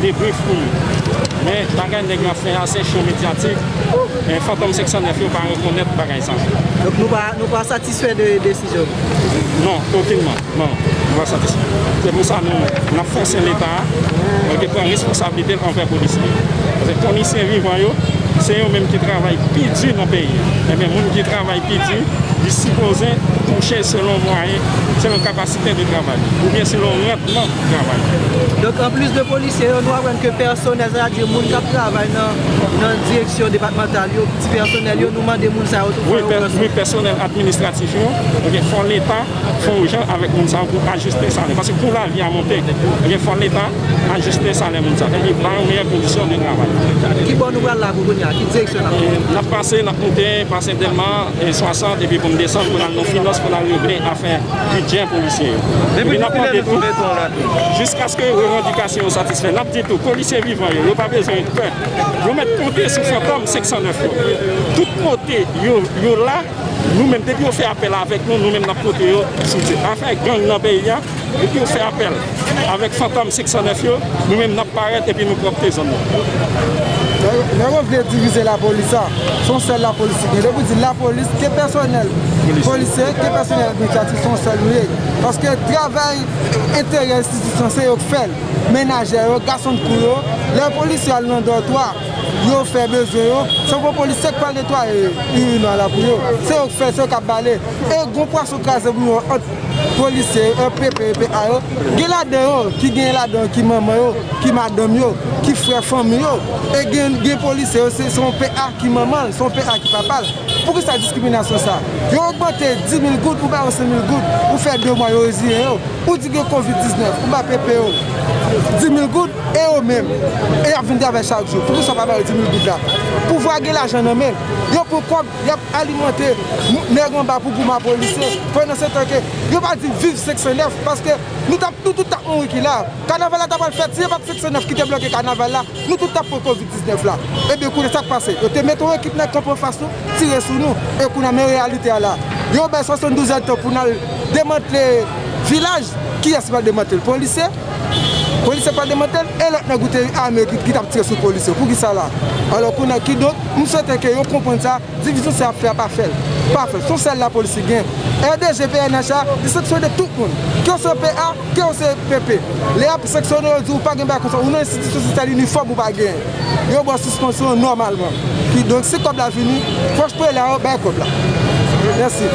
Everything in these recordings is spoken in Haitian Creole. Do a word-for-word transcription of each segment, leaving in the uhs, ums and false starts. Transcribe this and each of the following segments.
Debrif pou nou. Men bagay nèg yo ap fè a, se cho medyatik. Men Fantom senk san nèf yo pa rekonèt bagay sa. Donk nou pa, nou pa satisfè de desizyon? Non, okenman. Non, nou pa satisfè. Se pou sa nou, n ap fòse Leta a, ok, pran responsablite l anvè polisye yo. Paske polisye vivan yo, se yo menm ki travay pi di nan peyi a. Ebyen, moun ki travay pi di, li sipoze touche selon mwayen, selon kapasite de travay, oubyen selon randman travay. Donk, anplis de polisye yo, nou aprann ke pèsonèl, sètadi moun k ap travay nan, nan direksyon depatmantal yo, ti pèsonèl yo, nou mande moun sa yo tou, wi, fò yo pè-, pran swen. Wi, pèsonèl administratif yo, ok, fò Leta fè yon jan avèk moun sa yo pou ajiste salè. Paske kou lavi a monte, ok, fò Leta ajiste salè moun sa yo, epi ba yo meyè kondisyon de travay. Ki bò nou pral la pou kounye a? Ki direksyon n ap pran? N ap pase, n ap monte, pase Dèlma, e swasant, epi pou n desann, pou n al nan finans, pou n al regle afè bidjè polisye yo. Epi n ap mande tou, jiskaske revandikasyon yo satisfè, n ap di tou, polisye vivan yo, yo pa bezwen pè. Yo mèt konte sou Fantom senk san nèf yo. Tout kote yo, yo la, nou menm, depi yo fè apèl avèk nou, nou menm n ap pote yo soutyen. Afè gang nan peyi a, depi yo fè apèl avèk Fantom senk san nèf yo, nou menm n ap parèt epi nou pwòpte zòn nan. Nèg yo vle divize lapolis la. Se yon sèl lapolis ki gen. Depi w di lapolis, ke pèsonèl polisye, ke pèsonèl administratif, se yon sèl nou ye. Paske travay enterè enstitisyon, se yo k fè l. Menajè yo, gason kou yo, lè polisye al nan dòtwa, yo fè bezwen yo, se yon polisye k pral netwaye irinwa la pou yo. Se yo k fè, se yo k ap bale. E gon pwason kraze bouyon ant polisye yo, P P, P A yo. Gen ladan yo ki gen ladan yo ki manman yo, ki madanm yo, ki frè fanmi yo. E gen, gen polisye yo, se, se yon P A ki manman l, se yon P A ki papa l. Poukisa diskriminasyon sa? Yo ogmante dis mil goud, ou ba yo senk mil goud, ou fè de mwa yo reziyen yo. Ou di gen kovid diznèf, ou ba P P yo dis mil goud, e yo menm, e y ap vin travay chak jou. Poukisa w pa ba yo dis mil goud la? Pouvwa gen lajan nan men l. Yo pran kòb, y ap alimante nèg anba pou gouma polisye. Pandan se tan ke yo pa di viv senk san nèf, paske nou t ap, nou tout t ap mouri ki la. Kanaval la ta pral fèt, si se pa t senk san nèf ki te bloke kanaval la, nou tout t ap pran kovid diznèf la. Ebyen, kounye a sa k pase? Yo te mete yon ekip nèg kanpe anfas nou, tire sou nou. E kounye a, men reyalite a la. Yo bay swasanndouz èdtan pou n al demantle vilaj. Kiyès ki pral demantle l? Polisye? Polisye k pral demantle l? E lòt nèg ou te ame ki, ki t ap tire sou polisye? Poukisa la? Alò, kounye a, kidonk, m swete ke yo konprann sa. Divizyon sa y ap fè a pa fè l. Pa fè l. Se yon sèl lapolis ki gen. R D G P N H a, li sanksyone tout moun. Ke w se P A, ke w se P P. Lè y ap sanksyone, yo di w pa gen bagay konsa. Ou nan enstitisyon sosyal, inifòm ou pa gen. Yo ba w sispansyon nòmalman. Kidonk, si kòb la vini, pwòch prela yo, bay kòb la. Mèsi.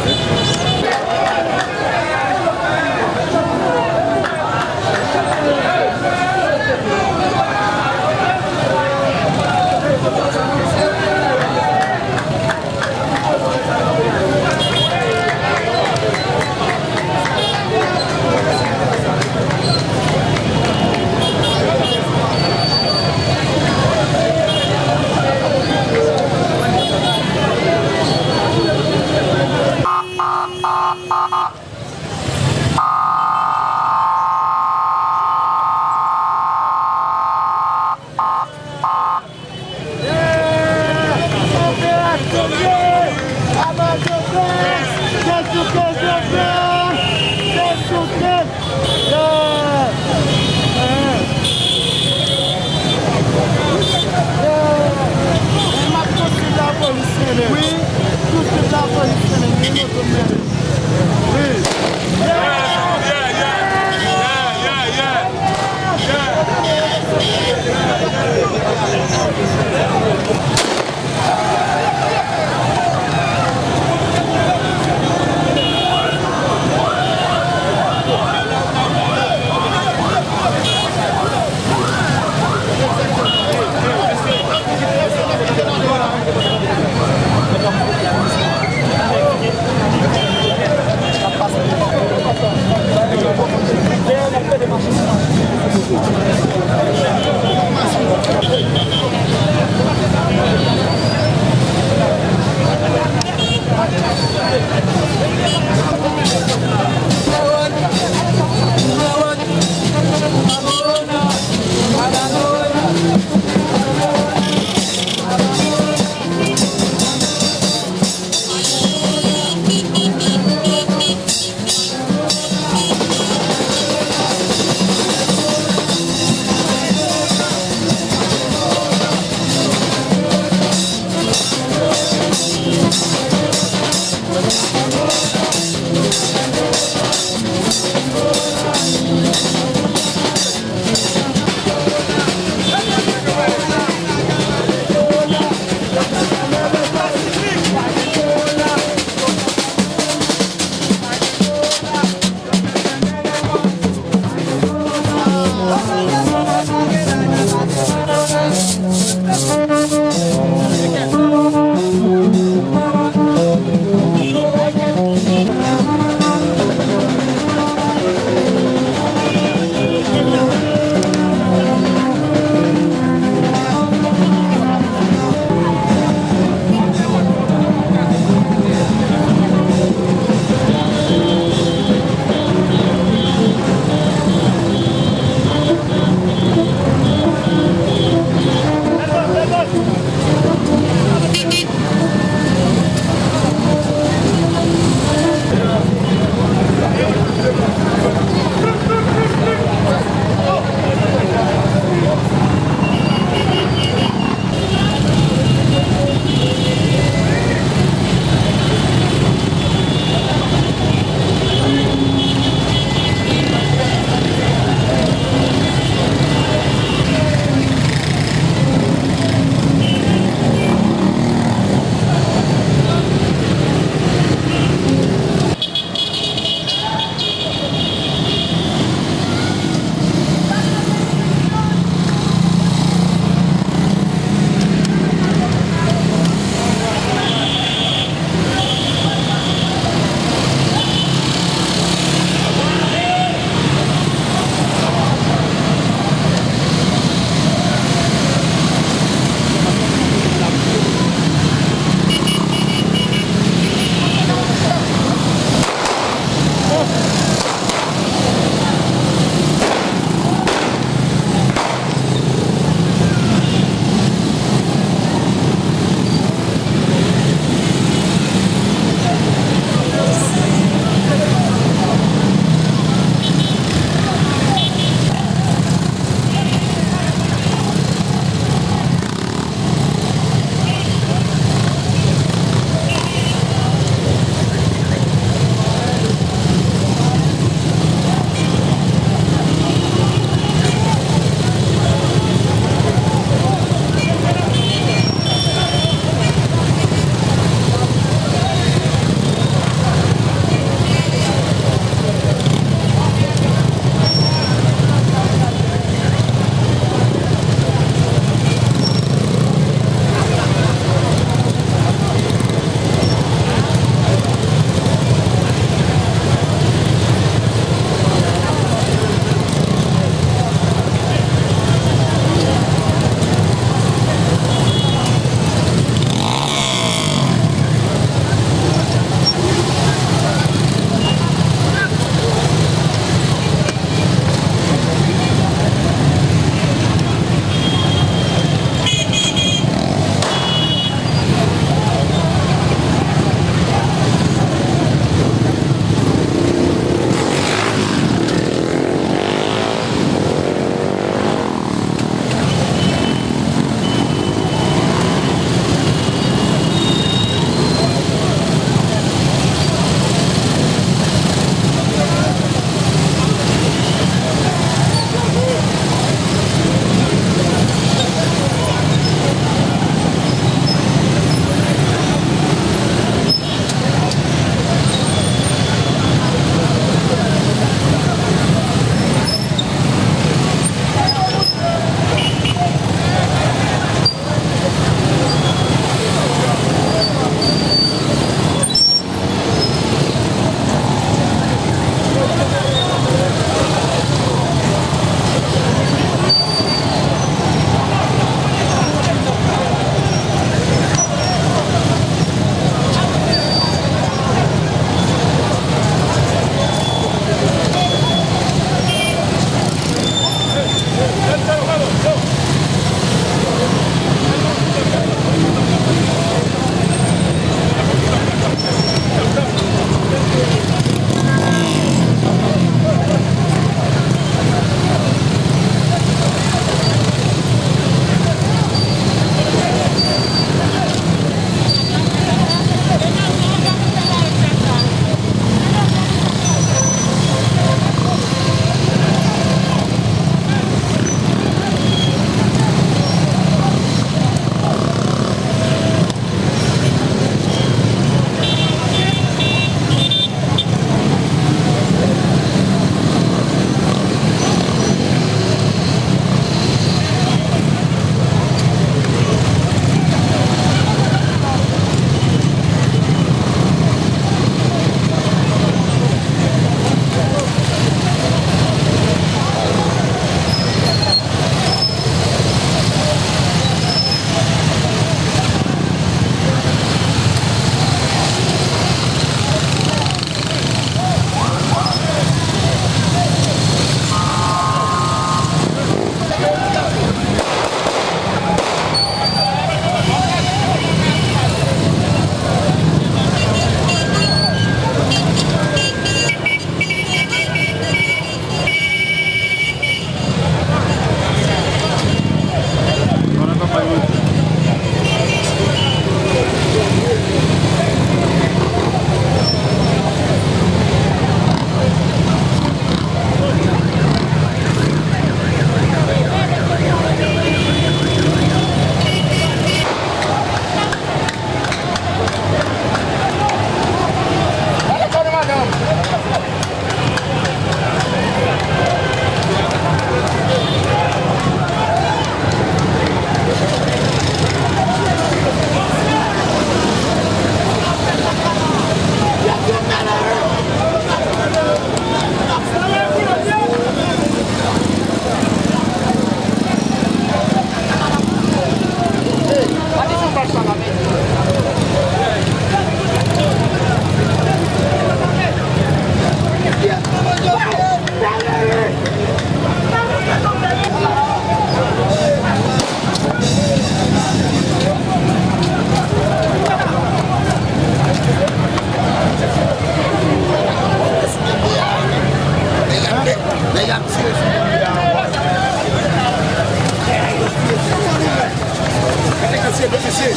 Lage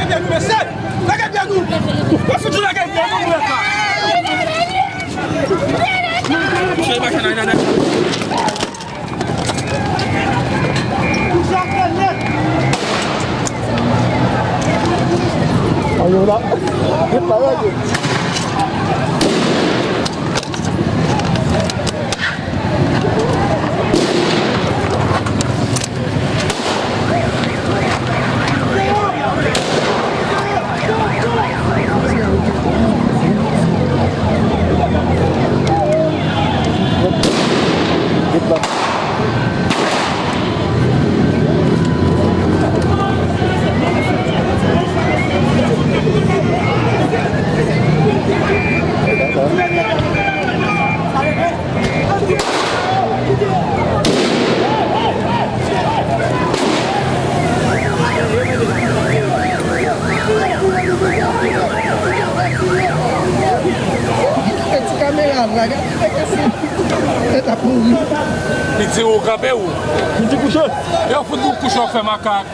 pye nou, mesye! Lage pye nou! Mwen fouti lage pye nou, mwen pa! Mesye, machin nan, nan, nan. Ayo la. Get la, lage. Ti kamera la, gade nèg isi. Tèt ap mouri. Li di ou kanpe ou. Li di kouche. Yo fout ou kouche, w fè makak.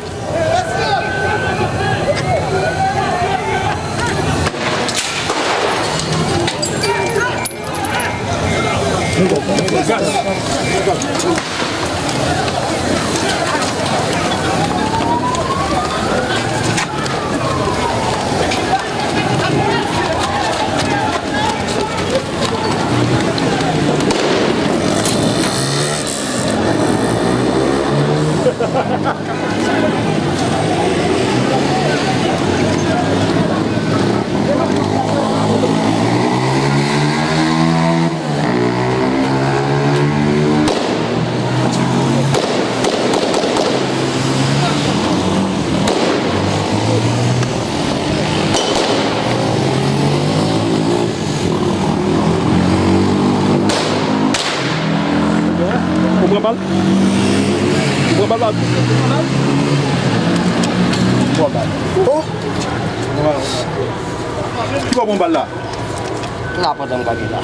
Ou pran bal? Ou pran bal la? Ou pran bal. Oh! Ki bò bon bal la? La pandan m gade la.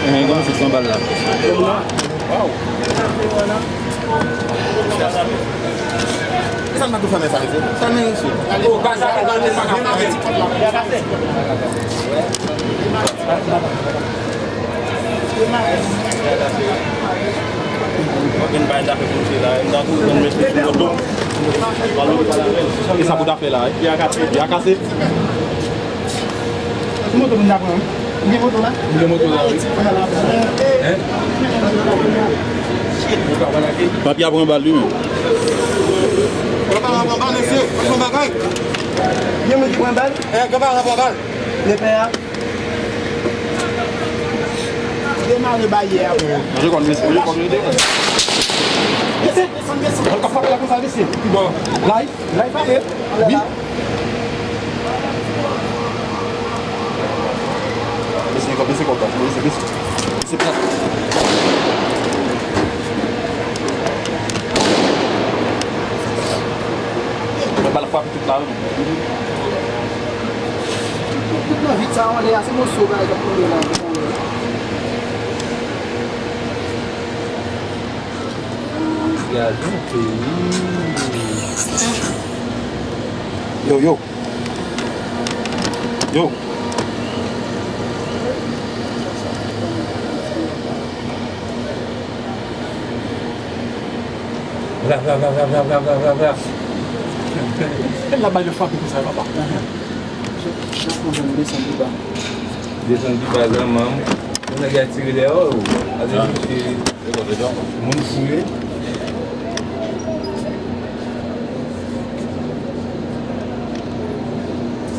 Ehe, kòman se san bal la? Sa n ap tou fè men sa, mesye? Sa men, mesye? Mwen vin bay zafè polisye la, m ta toujou konn mete sou moto. E sa pou ta fè la, wi? Pye a kase. Pye a kase. Se moto pou n ta pran, wi. Ou gen moto la? M gen moto la, wi. Hein? Papi a pran bal, wi, men. Papa a pran bal, mesye. Pran bagay. Gen moun ki pran bal? Eh, papa a pran bal. Lepè a. Demare baryè a, frè. Manje kòn, mesye, manje kòn, mesye. Desann, desann, desann. Al ka frape la konsa, mesye. Bon. Lay, lay frape. Wi. Mesye, kòn, mesye, kòn, mesye, mesye. Mesye, plat. Vit sa anlè a, se moso bagay k ap tonbe la. Gade yon peyi. Yo, yo. Yo. Vla, vla, vla. Kèl la bay yo frape konsa, papa? Chak fwa m desann pi ba. Desann pi ba, granmanm. Yon nèg ap tire dèyè w. Gade misye. Moun fou ye.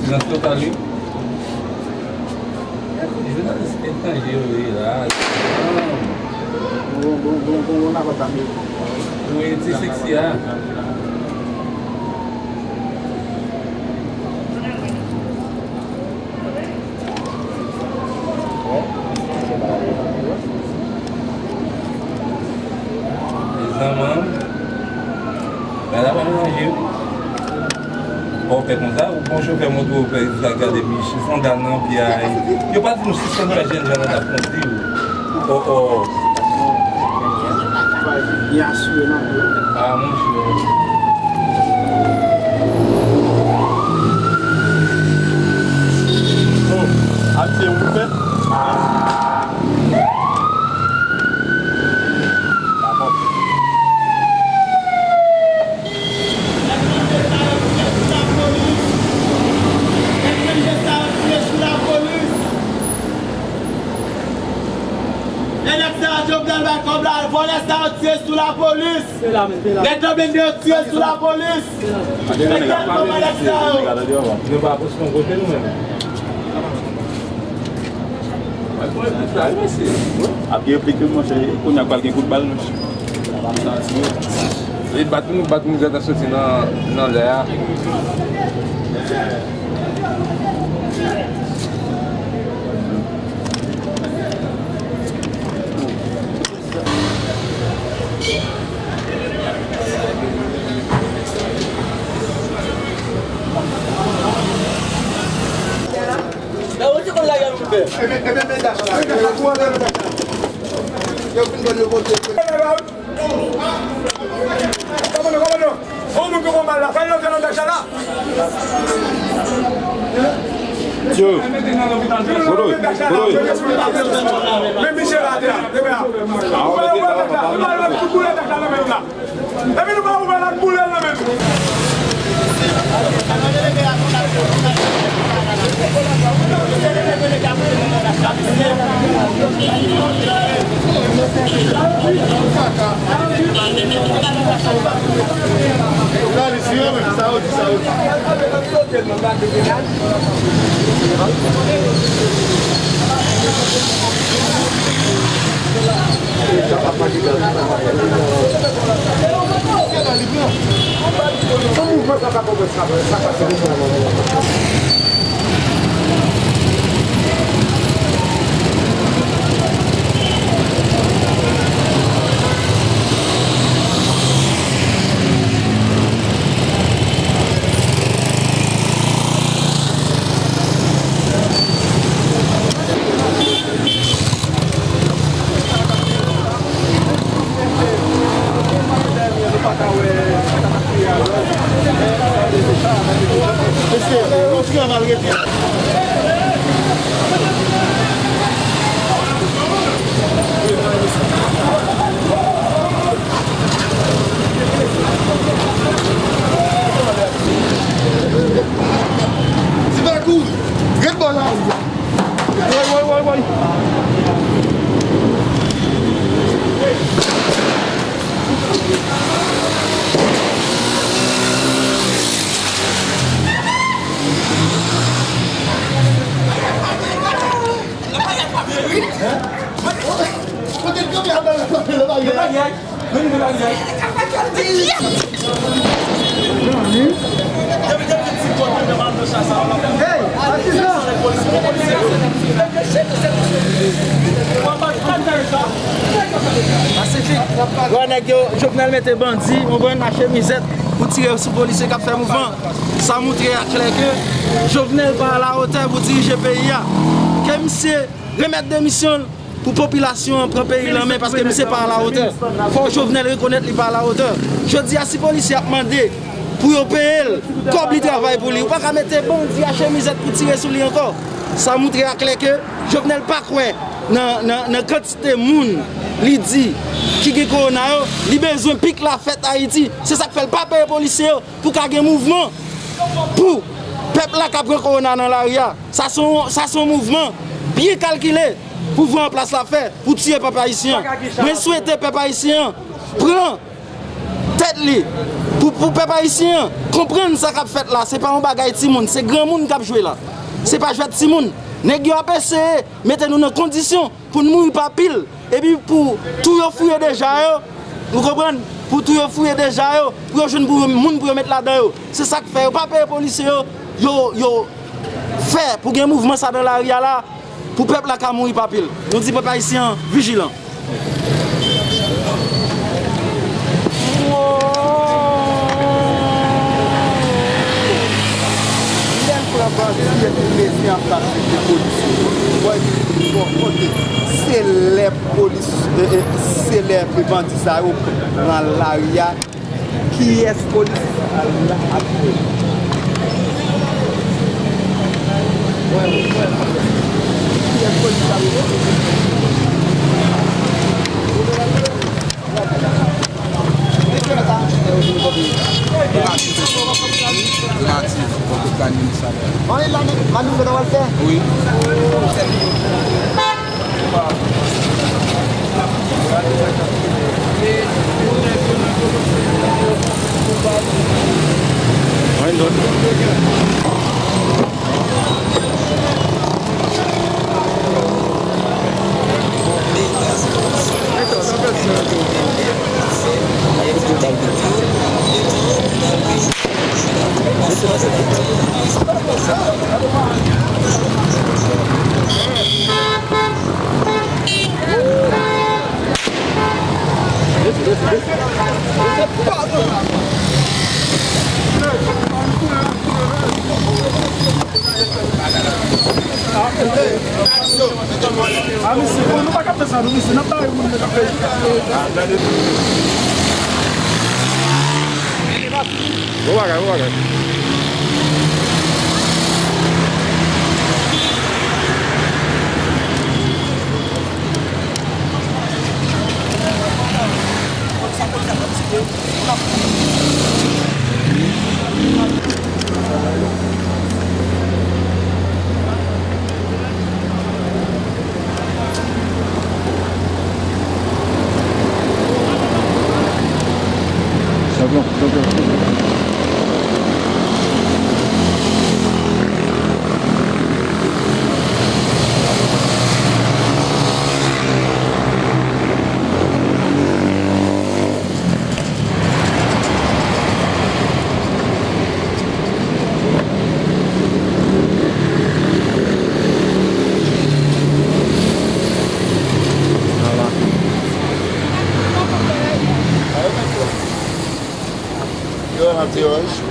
Silans total, wi. Jounalis etranje yo ye la. Bon, bon, bon, bon, bon, n a kontan. Wi, ti seksi a. Mezanmi, bagay la pa manje. Ou fè konsa, ou bon chofè moto, ou fè sa, gade Michel, sandal nan pye a. Yo pa di nou sispann fè jènjan nan n ap kondui. Oh, oh. Byen asire nan pye. Ah, monchè. Oh, ap se ou fè? Ah. Nèg sa yo, Jovenel bay kòb la, vòlè sa yo tire sou lapolis. Nèg nan bende yo tire sou lapolis. Nèg sa yo. Nou pa poste yon kote nou menm. Ap gen replik wi, monchè, kounye a pral gen kout bal, monchè. Li bat nou, bat nou, gata soti nan, nan lè a. Yo fin ban nou kote. Kòmandan, kòmandan, on moun ki pran bal la, fè l rantre nan dèch la. Yo. Bodo, Bodo. Men misye la, atè a, atè a. Ou pa wè dèch la, ou pa wè tout boulèt dèch la nan men l la. Epi nou pa ouvè lòt boulèt nan men nou. Ti pa kouri. Ret bò la. Woy, woy, woy, woy. Kote l kanpe a bal la frape nan baryè a. Pasifik. Wè nèg yo, Jovenel mete bandi, ou konprann, nan chemizèt pou tire sou polisye k ap fè mouvman. Sa montre aklè ke Jovenel pa alawotè pou dirije peyi a. Ke misye remèt demisyon l pou popilasyon an pran peyi l an men, paske misye pa alawotè. Fò Jovenel rekonèt li pa alawotè. Jodi a, si polisye ap mande pou yo peye l kòb li travay pou li, ou pa ka mete bandi a chemizèt pou tire sou li ankò. Sa montre aklè ke Jovenel pa kwè nan, nan, nan kantite moun li di ki gen kowona yo. Li bezwen pik la fèt Ayiti. Se sa k fè l pa peye polisye yo pou ka gen mouvman, pou pèp la ka pran kowona nan lari a. Sa se yon, sa se yon mouvman byen kalkile pouvwa an plas la fè pou tiye pèp ayisyen an. Mwen swete pèp ayisyen an pran tèt li, pou, pou pèp ayisyen an konprann sa k ap fèt la. Se pa yon bagay timoun, se granmoun k ap jwe la. Se pa jwèt timoun. Nèg yo ap eseye mete nou nan kondisyon pou n mouri pa pil. Epi pou tou yo fouye deja yo, ou konprann? Pou tou yo fouye deja yo, pou yo jwenn pou yo, moun pou yo met ladan yo. Se sa k fè yo pa peye polisye yo, yo, yo fè pou gen mouvman sa nan lari a la, pou pèp la ka mouri pa pil. Nou di pèp ayisyen an vijilan. Lè l pran bandi epi mezi an plas li te polis yo. Bò epi bò kote se lè polis, e, e, se lè epi bandi sa yo pran lari a. Kiyès polis sa la ap fè? Kiyès polis sa yo? Reyatif, bò kote administratè. Wi. Anyen dòt. A, mesye, bon, nou pa ka fè sa, non, mesye, n ap bare moun nan k ap fè. Bon bagay, bon bagay. Chanpyon, chanpyon. Yo, an ti wòch.